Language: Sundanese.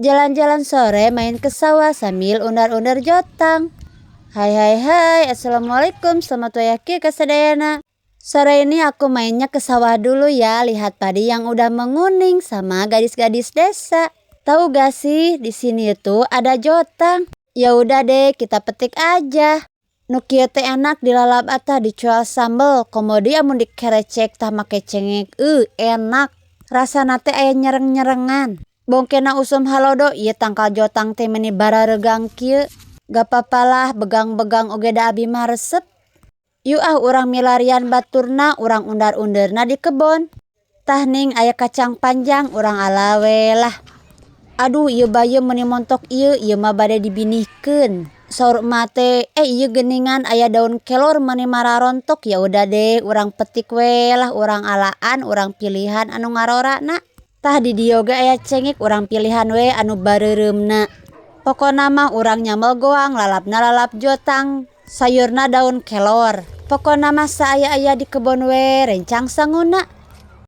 Jalan-jalan sore main ke sawah sambil undar-undar jotang. Hai hai hai, assalamualaikum, selamat wayah ka sadayana. Sore ini aku mainnya ke sawah dulu ya, lihat padi yang udah menguning sama gadis-gadis desa. Tahu gak sih, di sini tuh ada jotang. Ya udah deh, kita petik aja. Nu kieu teh enak dilalap atah dicual sambel, komo deui amun dikerecek tah make cengek, enak. Rasana teh aya nyereng-nyerengan. Bongkena usum halodo ieu tangkal jotang teh meni bararegang kieu. Gak papa lah, begang-begang oge da abi mah resep. Yuk ah, urang milarian baturna, urang undar-undeurna di kebon. Tah ning, aya kacang panjang, urang ala we lah. Aduh, ieu bayem meuni montok ieu, ieu mah bade dibinihkeun. Saur emak teh, "Eh, ieu geuningan aya daun kelor meuni mararontok." Ya udah deh, urang petik we lah, urang alaan, urang pilihan anu ngarorana. Tah, di dieu oge aya cengek, urang pilihan we anu bareureumna. Pokona mah urang nyamel goang, lalapna lalap jotang, sayurna daun kelor. Pokona mah saaya-aya di kebon we rencang sanguna.